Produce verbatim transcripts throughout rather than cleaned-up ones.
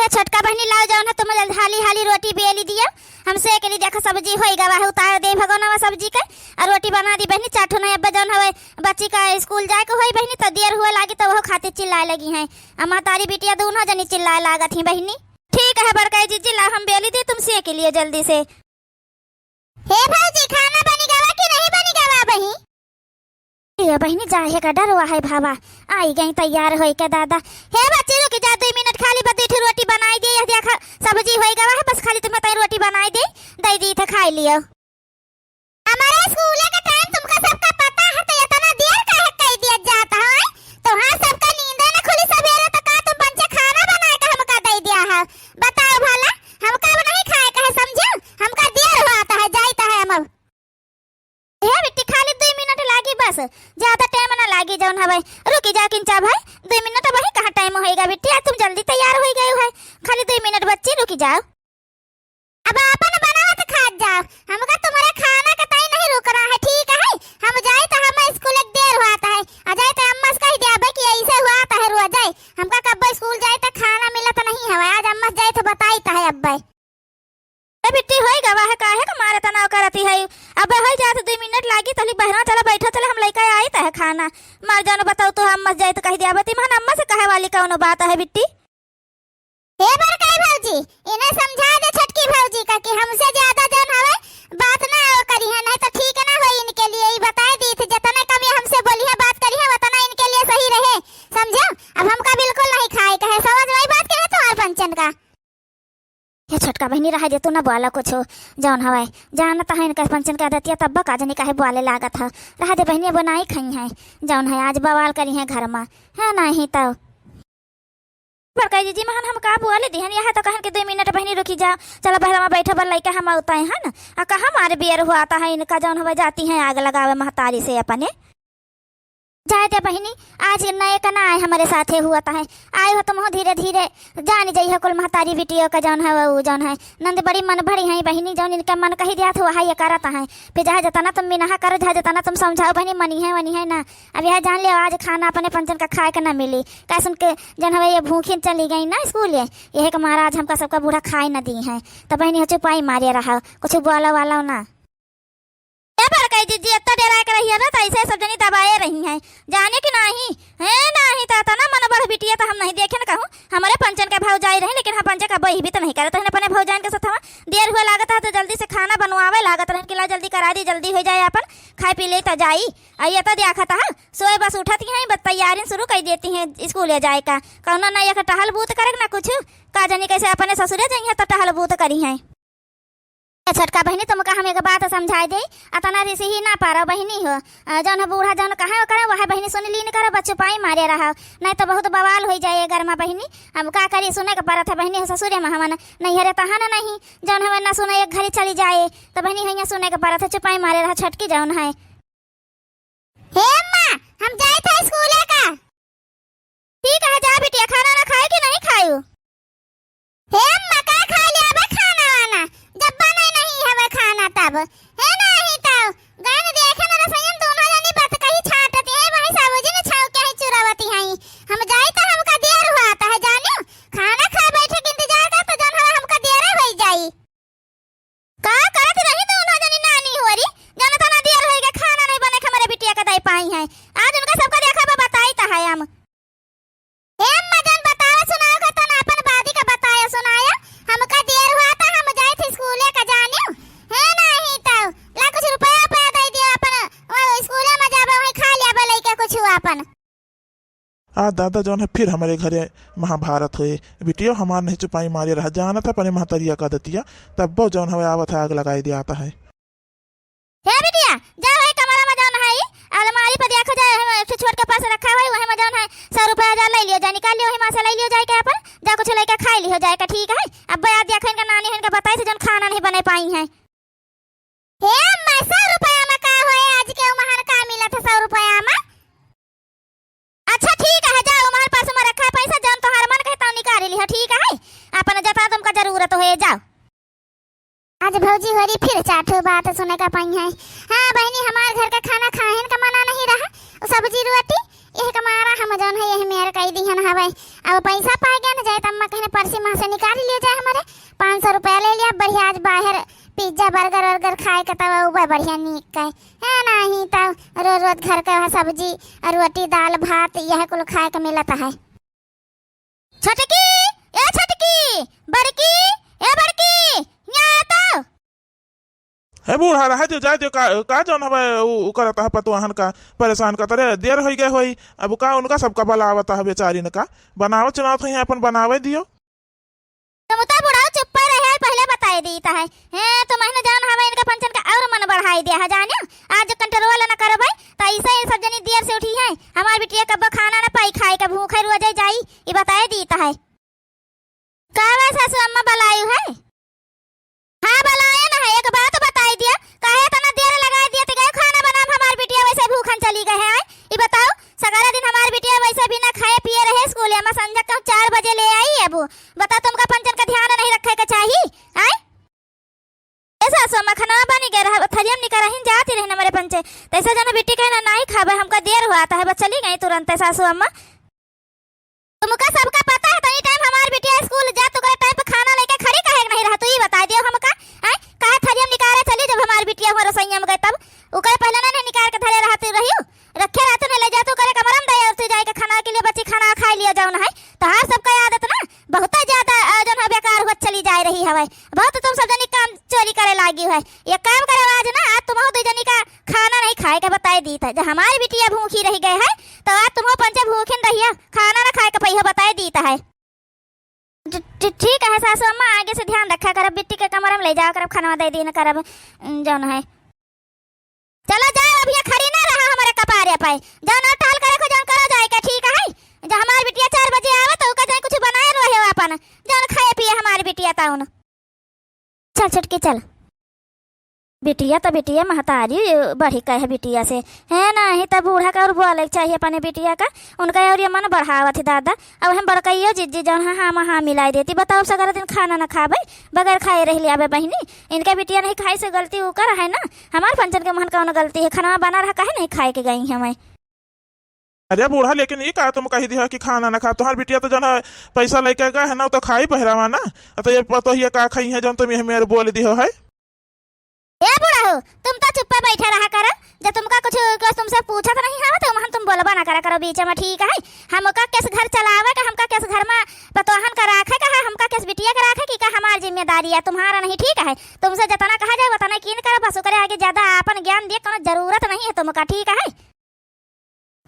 छोटका बहिनी, लाओ जौन है तुम जल्दी हाली हाली रोटी बेली दियो, हम सेक ली। देखो सब्जी होई गवा है, उतार दे भगोनवा सब्जी के, और रोटी बना दी बहिनी। चार ठो नहीं, अब जौन हवे बच्ची का स्कूल जाए के होई बहिनी, तो देर हुए लागी, तो वह खातिर चिल्लाए लगी हैं। अम्मा तारी बिटिया दोनों जनी चिल्लाए लागत ही बहिनी। ठीक है बड़काई जीजी, लाओ हम बेली दी, तुम सेक लियो जल्दी से। हे भौजी, खाना बनी गवा कि नहीं बनी गवा बहिनी? ए बहिनी, जाहे का डरवा है भावा, आई गई तैयार होई के दादा। हे बच्ची, रुकी जा, दुई मिनट खाली बस, दुई ठो रोटी बनाई दे, यह देखा सब्जी होई गवा है, बस खाली तुम्हें तई रोटी बनाई दे, दे दी थे खाई लियो। हमारे स्कूल का टाइम तुमका सबका पता है, तो इतना देर काहे कर दिया जाता है? तोहार सबका नींद न खुली सवेरे, तो का तुम पंचे खाना बनाए के हमका दे दिया है? बताओ भला, हमका अब नहीं खाए का है, समझो? हमका देर होता है, जाइत है हम अब। हे बिट्टी, खाली दुई मिनट लागी बस, ज्यादा टाइम ना लागी। जौन हवे, रुकी जा किंचा भाई, दुई मिनट, वही कहाँ टाइम होएगा बिट्टी, आज तुम जल्दी तैयार होई गए हो, खाली दुई मिनट बच्ची, रुकी जाओ। अब आपन बनावत खात जाओ, हमका तुम्हारे खाना के ताई नहीं रुकना है, ठीक है? हम जाइत है, हम स्कूल एक देर होत है, आ जाइत है अम्मा से कह दिया कि ऐसे होत है रोज है, हमका कब्बे स्कूल जाइत है खाना मिलत नहीं हवे, आज अम्मा से जाइत है बताइत है अब्बे। ए बिट्टी, होई गवा है, काहे का मारे तनाव करती है? अब्बे होई जात दुई मिनट लागी, तली बहरा चला, बैठा चला, हम लइका आइत है खाना। मार जानो बताओ तो अम्मा से जाइत कह दिया, बती महन अम्मा से कहे वाली कौनो बात है बिट्टी? हे बड़काई भौजी, इन्हें समझा दे छोटकी भौजी का कि हमसे ज्यादा जौन हवे बात ना करी है, नहीं तो ठीक ना होई इनके लिए। ई बताए दी थी, जितने कम ये हमसे बोली है, बात करी है, उतना इनके लिए सही रहे, समझो? अब हमका बिल्कुल नहीं खाए के है, समझ में आई बात के है तुम्हार पंचन का? हे छोटका बहिनी, रहे दे, तू ना बोला कुछ, जौन हवे जानत है इनका पंचन का आदतिया, तब का जनी काहे बोले लागत है। रहे दे बहिनी, अब नाई खाई है, जौन है आज बवाल करी है घर में, है नहीं तो। बड़काई जीजी महन हम का बोले दिहन, यह तो कहन के दुई मिनट बहिनी रुकी जा, चला बहरा में बैठा बा लइका हम आवत है न, आ कहाँ मारे बेर होत है इनका, जौन हवे जाती है आग लगावे महतारी से अपने। जाए दे बहिनी, आज नए का ना आए हमरे साथे होत है, आए हो तुम धीरे धीरे जान जइहे कुल महतारी बिटियो का जौन है वो जौन है नंद बड़ी मन भरी है बहिनी, जौन इनका मन कही दिया था वही ये करत है। फिर जहाँ जतना तुम मिनहा करो, जहाँ जतना तुम समझाओ बहिनी, मनी है वनी है ना। अब यह जान लियो, आज खाना अपने पंचन का खाए के ना मिली, का सुन के जौन हवे ये भूखी चली गई ना स्कूल, ये यही के मारा आज हमका सबका बूढ़ा खाए ना दी है। तो बहिनी हो चुपाई मारे रहा, कुछ बोला वाला ना। ए बड़काई जीजी, इतना डेराए के रही है ना, तो ऐसे सब जनी दबाए रही हैं, जाने कि नाही? है नाही, तो इतना मन बढ़ बिटिया, तो हम नहीं देखे न कहूँ। हमारे पंचन के भौजाई रही, लेकिन हम पंचन का बही भी तो नहीं करत रहन अपने भौजाइन के साथ। देर हुए लागत है, तो जल्दी से खाना बनवावे लागत रहन कि ला जल्दी करा दी, जल्दी हो जाए, अपन खाए पी ले तो जाई। आ ये तो देखा था, सोए बस उठत ही हैं, बस तैयारी शुरू कर देती हैं स्कूल जाए का। कौनो ना एक टहल बूत करे ना कुछ, का जनी कैसे अपने ससुरे जाइए तो टहल बूत करी हैं। ए छोटका बहिनी, तुमका हम एक बात समझाए दे, अतना रिसी ही ना पारो बहिनी हो। अ, जौन है बूढ़ा जौन कहे ओकरे, वह बहिनी सुन लीन करो, बस चुपाई मारे रहो, नहीं तो बहुत बवाल होई जाए घर में बहिनी। हम का करी, सुने के परत है बहिनी हो, ससुरे में हमन नैहरे तहन नहीं, जौन हमें ना सुने एक घड़ी चली जाए, तो बहिनी हैया सुने के परत है, चुपाई मारे रहो छोटकी जौन है। हे अम्मा, हम जाइत है स्कूले का। ठीक है, जा बिटिया, खाना ना खाए कि नहीं खायू? हे अम्मा, का खा ले अबे खाना वाना? जब बने नहीं हवे खाना तब। हे नहीं तो, गन देखे न रसोईया में दोनों जनी बात कही छाटती है, वही सब्जी न छाव के ही चुरावती हैं। हम जाई तो हमका देर होत है, जानियो। खाना खा बैठे के इंतजार कर तो जौन हवे हमका देर होई जाई। का करत रही दोनों जनी नानी होरी? जाना तो ना दिया रहेगा, खाना नहीं बने के हमारे बिटिया के दाई पाई है। आज उनका सबका देखा बा, बताई तो है हम। ए अम्मा जान, बताओ सुनाओ का तो ना अपन बादी का बतायो सुनायो। हमका देर हुआ था, हम जाए थे स्कूले का जानियो। है नहीं तो ला कुछ रुपया पे दे दियो अपन, वो स्कूले में जाबे वही खा लिया बे लइके कुछ अपन। आ दादा, जौन है फिर हमरे घरे महाभारत होए। बिटियो हमार नहीं चुपाई मारे रहा, जानत है अपने महतरिया का दतिया, तब्बो जौन हवे आवत है आग लगाई दिया आता है। हे बिटिया, जा वही कमरा में जौन है, अलमारी पर देखो जाए, हम एक ठो छोट के पास रखा हुआ है, वही में जौन है सौ रुपया जा ले लियो, जा निकाल लियो, वही में से ले लियो जाए के अपन, जा कुछ लेके खाई लियो जाए के, ठीक है? अब याद देखो इनका नानी है, इनका बताई थे जौन खाना नहीं बने पाई है। हे अम्मा, सौ रुपया में का होए? आज के उमहन का मिलत है सौ रुपया में? अच्छा ठीक है, जाओ, उमहन पास में रखा है पैसा, जौन तोहार मन कहे तौन निकाल लिहो, ठीक है? अपन जता तुमका जरूरत होए, जाओ। आज भौजी होरी फिर चार ठो बात सुने का पाई है। हाँ बहिनी, हमार घर का खाना खाहन का मना नहीं रहा, उ सब्जी रोटी, एह कमारा हम जौन है, एह मेर कई दिहन हवै। अब पैसा पाए गए न जाए, त अम्मा कहने परसी माँ से निकाल लियो जाए हमरे। पाँच सौ रुपया ले लिया, बढ़िया आज बाहर pizza, burger, वर्गर खाए के तब अउबे बढ़िया नीक के। है नाही त रोज रोज घर के वह सब्जी और रोटी, दाल, भात, यह कुल खाए के मिलत है। छोटकी, ए छोटकी, बड़की, ए बड़की, यहाँ आ तो। हे बूढ़ा, रहे दियो, जाए दियो, का, का जौन हवे उ, उ करत है पतोहन का, परेशान करत है, देर होई गए होई, अब का उनका सबका बलावत है बेचारिन का, बनावत चुनावत है, अपन बनावे दियो। तुम तो बुढ़ऊ चुप्पे रहे, पहिले बताए दीत है। हैं, तुमहिन जौन हवे इनका पंचन का और मन बढ़ाई दिया है, जानियो। आज जो control न करबै, त ऐसे ही सब जनी देर से उठी है। हमार बिटिया कब्बो खाना न पाई खाए के, भूखे रोजे जाई, ई बताए दीत है। का बा सासू अम्मा, बलायु है? हाँ, बलायन है, एक बात बताई दिया, काहे इतना देर लगाई दिया, त गए खाना बनाम, हमार बिटिया वैसे भूखन चली गए है। ई बताओ, सगरा दिन हमार बिटिया वैसे बिना खाए पिए रहे स्कूल, अम्मा संझा का चार बजे ले आई है वो। बताओ, तुमका पंचन का ध्यान नहीं रखे के चाही, आय? ए सासू अम्मा, खाना बनी गए रहा, थरियम निकाल रही जाती रही हमारे पंचे, तैसे जन बिट्टी कहे ना, नहीं खाबे, हमका देर हुआ आता है, बस चली गई तुरंत है सासू अम्मा। तुमका सबका पता है, तनी time हमार बिटिया स्कूल जा, तो ओकरे time पे खाना लेके खड़ी काहे के नहीं रहा, तू ई बताई दियो हमका, आय? काहे थरियम निकाले चली, जब हमार बिटिया हुआ रसोईया में गए तब, ओकरे पहले ना, नहीं निकाल के धरे रहती रही, रखे रहते नहीं ले जाते, ओकरे कमरा में दे, और तू जाए के खाना के लिए बच्ची खाना खाई लियो जौन है, तोहार सबका आदत ना बहुत ज्यादा, अ, जौन है बेकार हुआ चली जाए रही हवे। बहुत तुम सब जनी काम चोरी करे लागी है। ये काम करे आज ना, आज तुमहू दू जनी का खाना नहीं खाए के बताए दीत है। जब हमारी बिटिया भूखी रह गए है, तो आज तुमहू पंचे भूखिन रहिया, खाना ना खाए के पइहो बताए दीत है। ठी-, ठी-, ठीक है सासू अम्मा, आगे से ध्यान रखा करब, बिट्टी के कमरा में ले जाओ करब, खाना दे दीन करब, उम, जौन है। चलो जाओ, अब ये खड़ी ना रहा हमारे कपारे पे। जौन और टहल करे को जौन करो जाए के, ठीक है? जब हमार बिटिया चार बजे आवे तो ओका जाए कुछ बनाए रहे हो अपन, जौन खाए पिए हमार बिटिया तौन। चल छोटकी चल। बिटिया तो बिटिया, महतारी बढ़ी कहे बिटिया से, है नाही तो बूढ़ा का और बोले के चाहिए अपने बिटिया का, उनका और ये मन बढ़ावत है दादा। अब हम बड़कइयो जिज्जी जौन है हाँ में हाँ मिलाई देती। बताओ, सगरा दिन खाना न खाबे, बगैर खाए रह लियाबे बहिनी। इनका बिटिया नहीं खाई से गलती ओकर है ना, हमार पंचन के महन कौन गलती है? खाना बना रहा, काहे नहीं खाए के गई हमें? अरे बूढ़ा, लेकिन ई का तुम कही दिया कि खाना ना खा? तोहार बिटिया तो जौन है पैसा लेके गए है ना, तो खाई पहिरावा ना। तो ये पतोहिया का खाई है जौन तुम ये मेरे बोल दिहो है? ए बूढ़ा हो, तुम तो चुप्पे बैठे रहा करो। जब तुमका कुछ, कुछ तुमसे पूछत नहीं हवे तो हम तुम बोलबा ना करा करो बीच में, ठीक है? हमका किस घर चलावे का, हमका किस घर में पतोहन का राखे का है, हमका किस बिटिया के राखे की का हमार जिम्मेदारी है, तुम्हारा नहीं, ठीक है? तुमसे जितना कहा जाए उतना कीन करो, बस ओकरे आगे ज्यादा आपन ज्ञान दिए कोनो जरूरत नहीं है तुमका, ठीक है?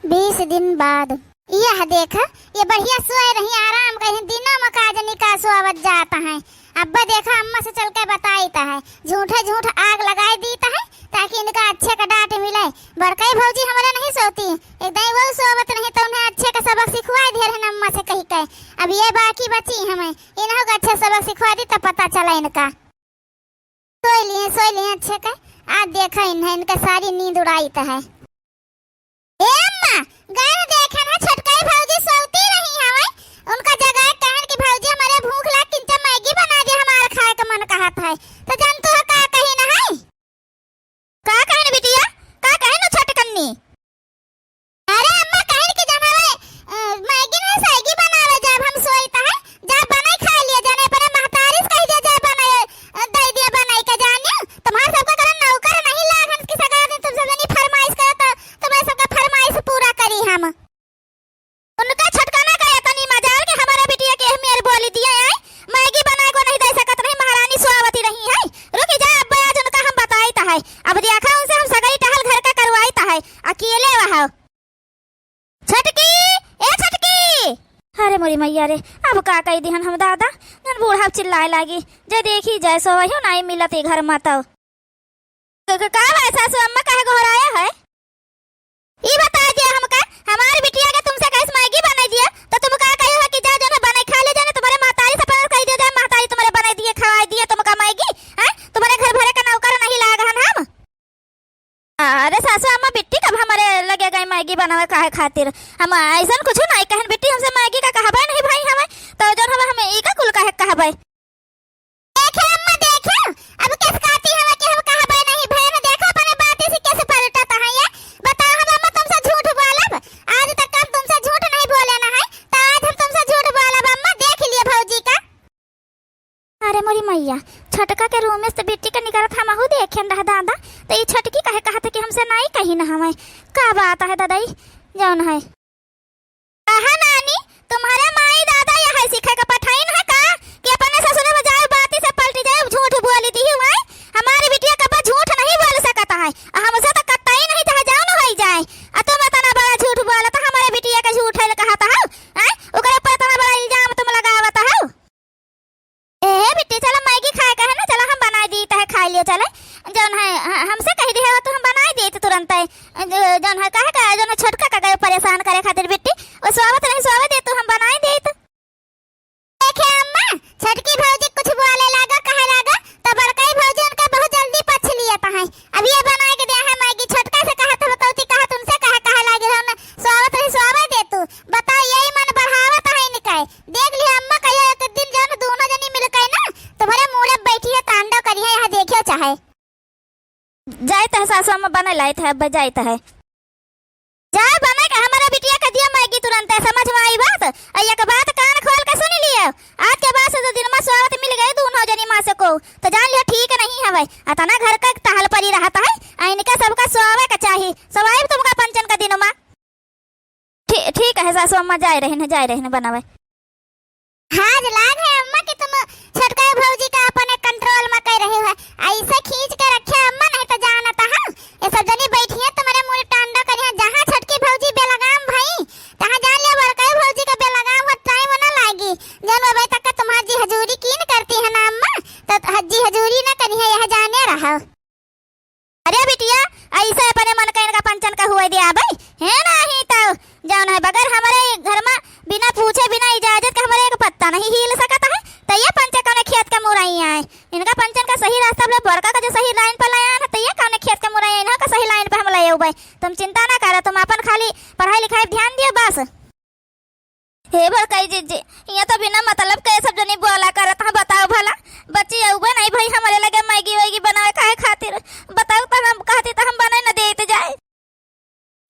बीस दिन बाद। यह देख, ये बढ़िया सोए रही, आराम कहीं, दिनों में काज निकासो आवत जात है। अब्बा देखा, अम्मा से चल के बताइत है, झूठे झूठ आग लगाई दीत है, ताकि इनका अच्छे का डांट मिले। बड़कई भौजी हमारे नहीं सोती, एक दाई वो सोवत नहीं, तो उन्हें अच्छे का सबक सिखवाई दिए रहन अम्मा से कही के। अब ये बाकी बची हमें, इन्हों का अच्छे सबक सिखवा दी, तब पता चला इनका। सोई लिए, सोई लिए अच्छे के। आज देखा इन्हें, इनका सारी नींद उड़ाइत है। ए अम्मा, गए देखे ना छोटकाई भौजी सोती रही हवे। उनका जगह कहन कि भौजी हमारे भूख लाग, किंचा मैगी बना दे, हमार खाए के मन कहत है। तो जान तू का कही ना है? का कहन बिटिया? का कहन छोटकन्नी? अरे अम्मा, कहिन कि जौन हवे, अ, मैगी नहीं, सैगी बनावे जाब हम सोइत है, जा बनाई खा लिया, जाने अपने महतारी से कहि दिया जाए बनाए, अ, दे दिया बनाई के, जानियो, तुम्हार सबका करे नौकर नहीं लागन कि सगरा दिन तुम सब जनी फरमाइश करे तो तुम्हें सबका फरमाइश पूरा करी हम। उनका छटकना का इतनी मजाल कि हमारे बिटिया के मेर बोली दिया है, मैगी बनाए को नहीं दे सकत नहीं, महारानी सोवती रही है। रुकी जा, अब आज उनका हम बताइत है, अब देखा उनसे हम सगरी टहल घर का करवाइत है, अकेले वह। छटकी, ए छटकी। अरे मोरी मैया रे, अब का कही दिहन हम दादा, जन बूढ़ा चिल्लाए लागी, जे देखी जाए सोवहियो नाई मिलत ई घर में तब। क-, क-, का बा सासू अम्मा, काहे गोहराया है? ई बता दिया हमका, हमारी बिटिया के तुमसे कहिस मैगी बनाई दिया, तो तुम का कहे हो कि जा जौन है बनाई खा ले, जाने तुम्हारे महतारी से पसंद कही दिया जाए, महतारी तुम्हारे बनाई दिए, खवाई दिए तुमका मैगी, हैं? तुम्हारे घर भरे का नौकर नहीं लाग हन हम। अरे सासू अम्मा, बिट्टी कब हमारे लगे गई मैगी बनावे काहे खातिर? हम ऐसन कुछ नहीं कहन बिट्टी, हमसे मैगी का कहबे नहीं भाई हमें, तो जौन हमें, हमें ई का कुल काहे कहबे? देखे अम्मा, देखे, अब किस कहती हमें कि हम कहबे नहीं भाई, में देखो अपने बात से कैसे पलटत है ये। बताओ हम अम्मा तुमसे झूठ बोलब? आज तक हम मोरी मैया, छोटका के रूम में से बिट्टी के निकरत हमहू देखेन रह दादा, त ई छोटकी काहे कहत है कि हमसे नाई कही न हवे। का बात है ददई, जौन है। कहा नानी, तुम्हरे माई दादा यह सीखे के पठाइन है का कि अपने ससुर में जाए बाती से पलटी जाए, झूठ बोली दी हुए? हमारी बिटिया कबो झूठ नहीं बोल सकत है, आ हमसे तो कतई नहीं चाहे जौन होई जाए। आ तुम इतना बड़ा झूठ बोलत, हमारे बिटिया के झूठ है कहत हो, हैं? ओकरे ऊपर इतना बड़ा इल्जाम तुम लगावत हो। ए बिट्टी, चला मैगी खाए का है ना, चला हम बनाई दी, तहे खाई लियो, चले। जौन है, ह-, हमसे कही दिहे हो तो हम बनाई दी तुरंत है। ज-, जौन है, कहे का, जौन है छोटका का गए परेशान करे खातिर बिट्टी, वो सोवत रही, सोवे दे तो हम बनाई दी तो। देखे अम्मा, छोटकी भौजी कुछ बोले लागा, कहे लागा, तो बड़काई भौजी उनका बहुत जल्दी पछ लिया तहे। अब ये बनाए के दिया है मैगी, छोटका से कहा था, बतौती कहा तुमसे कहा, कहा लागे हो ना, सोवत रही, सोवे दे तू। बताओ, यही मन बढ़ावत है इनका। देख लियो अम्मा, कहियो एक दिन जौन दोनों जनी मिलके ना तुम्हरे मुड़े बैठी है, तांडव करी है, यहाँ देखियो चाहे। जाइत है सासू अम्मा, बने लाइत है, अब जाइत है। जा बने का हमारे बिटिया के दिया मैगी तुरंत है, समझ में आई बात? आ एक बात कान खोल के सुन लियो, आज के बाद से जो दिन में सोवत मिल गए दोनों जनी माँ से को, तो जान लियो ठीक नहीं हवे। अतना घर का टहल परी रहत है, आ इनका सबका सोवे का चाही, सोवाई तुमका पंचन का दिन में। ठी-, ठीक है सासू अम्मा, जाए रहिन, जाए रहिन बनावे। हाज लाग है अम्मा कि तुम छोटका भौजी का अपने control में कर रहे हो। ऐसे खींच के रखे अम्मा, नहीं तो जानत हो, ये सब जनी बैठी है तुम्हरे मुड़े टांडा करी है। जहाँ छोटकी भौजी बेलगाम भई, तहाँ जान लियो बड़का भौजी का बेलगाम हो, time ना लागी। जौन अबे तक तुम्हार जी हजूरी की न करती है ना अम्मा, तो ह-, जी हजूरी ना करी है, यह जाने रहो। अरे बिटिया, ऐसे अपने मन का इनका पंचन का हुए दिया भाई, है ना? ही तो जौन है, बगैर हमारे घर में बिना पूछे, बिना इजाजत के हमारे एक पत्ता नहीं हिल सकत है, तो ये पंचे कौने खेत के मुरई आए? इनका पंचन का सही रास्ता बोले, बड़का का जो सही line पर लाया है, तो ये कौने खेत के मुरई, इन्हों का सही line पर हम लाए हुए। तुम चिंता ना करो, तुम अपन खाली पढ़ाई लिखाई ध्यान दियो बस। हे बड़काई जिज्जी, यहाँ तो बिना मतलब के सब जनी बोला करत हैं। बताओ भला, बच्ची अउबे नहीं भई हमरे लगे मैगी वैगी बनावे काहे खातिर? बताओ तो, हम कहती तो हम बने न देत जाए।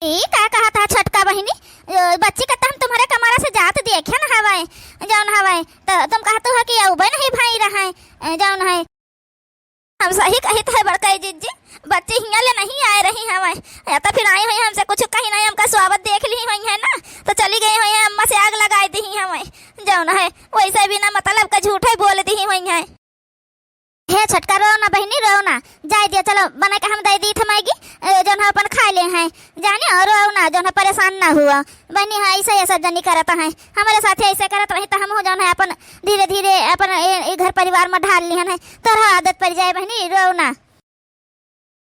ई का कहत है छोटका बहिनी? अ, बच्ची का तो हम तुम्हरे कमरा से जात देखे न हवाए, जौन हवाए, तो तुम कहत हो कि अउबे नहीं भई रहे, अ, जौन है। हम सही कहित है बड़काई जिज्जी, बच्ची हियाँ ले नहीं आए रही हमें, या तो फिर आई हुई हमसे कुछ कही नहीं, हमका स्वागत देख ली हुई है ना, तो चली गई हुई है, अम्मा से आग लगाई दी हमें, जौन है वैसे बिना मतलब का झूठे बोल दी हुई है। हे छोटका, रो ना बहिनी, रो ना, जाए दियो, चलो बने के हम दे दी थे मैगी, ए, जौन है अपन खाए ले हैं, जाने और रो ना, जौन है परेशान ना हुआ। बहिनी, हाँ, ऐसे ये सब जनी करत हैं, हमारे साथे ऐसे करत रही तो हम हो जौन है अपन धीरे धीरे अपन ए, ए घर परिवार में ढाल लिहन है, तोहरा आदत पड़ जाए बहिनी, रो ना।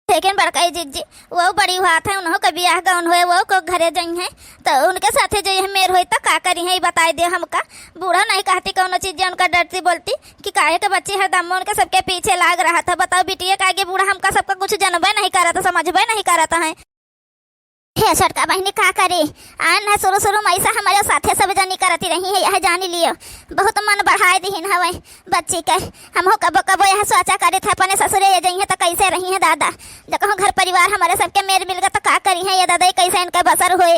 लेकिन बड़काई जिज्जी, वो बड़ी बात है, उन्हों के बियाह गौन होए, वो को घरे जइहैं, तो उनके साथे जइहैं मेर होई तो का करिहैं, ई बताई दे हमका। बूढ़ा नहीं कहती कौनो चीज, उनका डरती बोलती कि काहे के बच्ची हरदम उनके सबके पीछे लाग रहत है। बताओ बिटिया, काहे के बूढ़ा हमका सबका कुछ जनबे नहीं करत, समझबे नहीं करत है। हे छोटका बहिनी, का करी? आ न शुरू शुरू में ऐसा हमारे साथे सब जनी करती रही है, यह जानी लियो, बहुत मन बढ़ाए दिहिन हवे बच्ची के। हमहू कबो कबो यह सोचा करित है, अपने ससुरे ये जइहैं तो कैसे रहिहैं दादा, जब कहूँ घर परिवार हमारे सबके मेर मिल गए तो का करिहैं ये दादा, ये कैसे इनका बसर होए।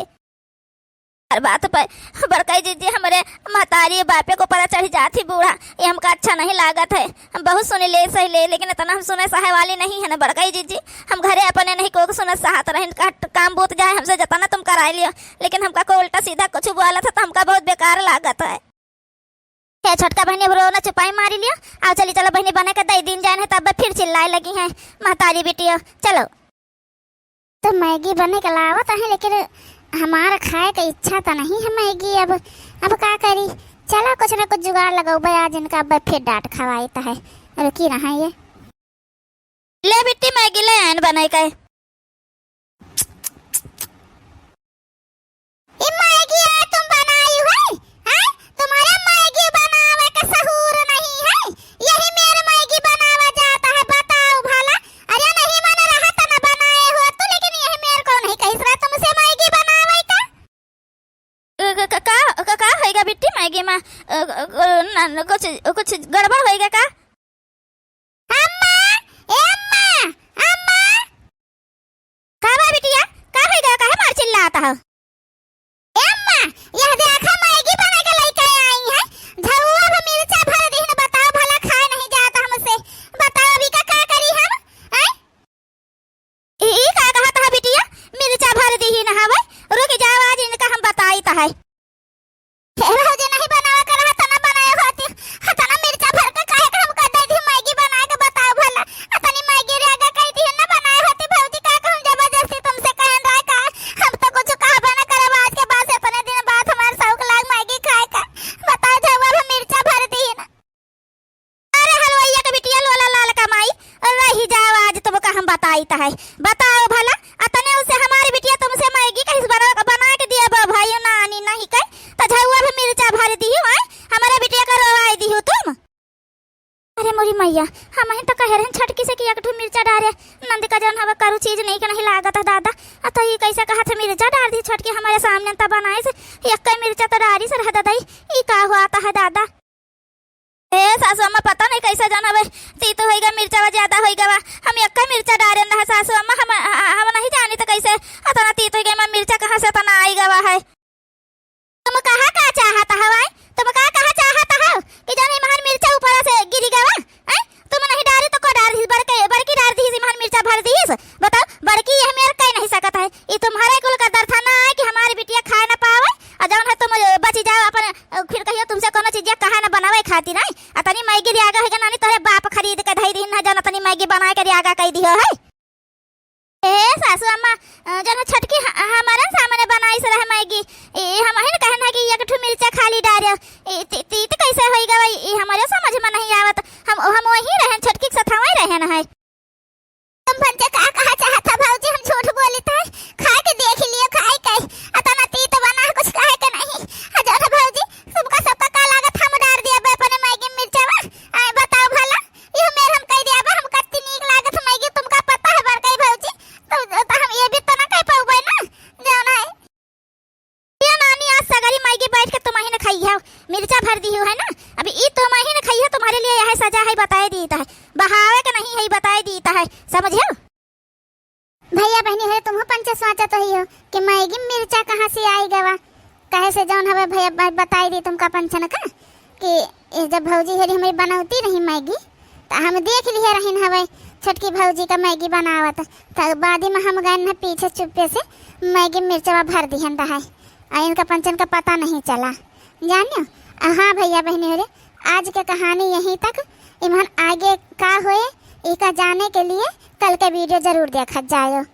हर बात पर बड़काई जिज्जी हमरे महतारी बापे को परा चढ़ जात ही बूढ़ा, ये हमका अच्छा नहीं लागत है। हम बहुत सुने ले सही ले, लेकिन इतना हम सुने सहे वाली नहीं है ना बड़काई जिज्जी। हम घरे अपने नहीं को सुनत सहत रहिन, का काम बूत जाए हमसे जतना तुम कराए लियो, लेकिन हमका को उल्टा सीधा कुछ बोलत है तो हमका बहुत बेकार लागत है। हे छोटका बहिनी, अब रोना चुपाई मारी लियो। आओ चली, चलो बहिनी, बने के दई दिन जाए हैं, तब फिर चिल्लाए लगी हैं महतारी बिटियो। चलो। तो मैगी बने के लावत है, लेकिन हमार खाए के इच्छा तो नहीं है मैगी। अब, अब का करी? चलो कुछ ना कुछ जुगाड़ लगौबे आज इनका, अब फिर डांट खवाई तो है। रुकी रहा ये। ले बिट्टी, मैगी ले आयन बनाई के। ई मैगी है तुम बनाई हुई, हैं? तुम्हारे मैगी बनावे का सहूर नहीं है, यही मेर मैगी बनावा जाता है, बताओ भला। अरे नहीं मन रहा तो न बनाए हो तू, लेकिन यही मेर को नहीं कही सरा तुमसे मैगी बनावे का। क-, क-, क-, का, क-, का होएगा बिट्टी मैगी में? अ, अ, अ, न, न, कुछ, कुछ गड़बड़ होएगा का? अम्मा, ए अम्मा, अम्मा। का बा बिटिया? का होएगा? काहे मार चिल्लात हो? ए अम्मा, यह देखा मैगी बना के लइके आई है। झउआ भी मिर्चा भर दीन, बताओ भला खाए नहीं जा बताइत है। बताओ भला, अतने उसे हमारी बिटिया तुमसे मैगी कहिस बना, बना के दिया बा भाई नानी नहीं कही, त झउआ भी मिर्चा भर दिहु, आय, हमारे बिटिया का रोवाई दिहु तुम। अरे मोरी मैया, हमहिन त कहे रहन छोटकी से कि एक ठो मिर्चा डारे, नंद का जौन हवे करू चीज नहीं के नहीं लागत है दादा। आ तो ई कैसे कहत है मिर्चा डार दी छोटकी हमारे सामने त बनाइस, एक्कै मिर्चा त डारिस रह ददई, ई का हुआ त है दादा? ए सासू अम्मा, पता नहीं कैसे जौन हवे तीत होई गा, मिर्चावा ज्यादा होई गवा, हम एक्कै मिर्चा डारेन रहे सासू अम्मा, हम, हम नहीं जानी त कैसे अतना तीत होई गा, मिर्चा कहाँ से अतना आई गवा है। तुम कहा का चाहत हव, आय? तुम का कहा चाहत हव कि जौन इमहन मिर्चा ऊपर से गिरी गवा, आय? तुम नहीं डारी तो को डार दिहिस? बड़के, बड़की डार दिहिस, इमहन मिर्चा भर दिहिस। बताओ, बड़की यह मेर कह नहीं सकत है। ई तुम्हारे कुल का दरथा ना है कि हमारी बिटिया खाए ना पावे, और जौन है तुम बची जाओ अपन, फिर कहियो तुमसे कोनो चीजिया कहा ना बनावे खातिर, आय? अतनी मैगी रियागा है कि नानी तोहरे बाप खरीद के धई दिहिन है, जौन अतनी मैगी बनाए के रियागा कह दिहो है। ए सासू अम्मा, अ, जौन छोटकी ह-, हमारे सामने बनाइस रहे मैगी, ए, हमहिन कहन है कि एक ठो मिर्चा खाली डारे, ए, ती-, तीत कैसे होई गवा, ए, हमारे समझ में नहीं आवत। हम, हम वही रहन, छोटकी के साथ वही रहन है। तुम पंचे का कहा चाहत है भौजी, हम झूठ बोलित है? खाए के देख लियो, खाए के, अतना तीत बना, कुछ कहे के नहीं। आ जौन भौजी, तुमका सबका का लागत, हम डार दिया बे अपने मैगी में मिर्चावा? आय बताओ भला, इहो मेर हम कह दिया बा, हम कत्ती नीक लागत मैगी, तुमका पता है बड़कई भौजी, तो, तो हम ये भी तो ना कह पाउबे ना, जौन है। ये नानी आज सगरी मैगी बैठ के तुमहिन खाई है, मिर्चा भर दिहु है ना, अभी ई तुमहिन खाई है, तुम्हारे लिए यह सजा है, बताए दीत है, बहावे के नहीं है, बताए दीत है, समझियो? भैया बहनी हो, तुमहू पंचे सोचत होइहो कि मैगी में मिर्चा कहाँ से आई गवा। कहे से जौन हवे भैया ब-, बताई दी तुमका पंचन का कि ए जब भौजी हेरी हमारी बनौती रही मैगी, त हम देख लिहे रहिन हवे छोटकी भौजी का मैगी बनावत, त बादी में हम गए न पीछे चुप्पे से मैगी में मिर्चवा भर दिहन रहे, आ इनका पंचन का पता नहीं चला, जानियो। आ हाँ भैया बहनी हो रे, आज के कहानी यहीं तक। इमहन आगे का होए, इका जाने के लिए कल के video जरूर देखत जायो।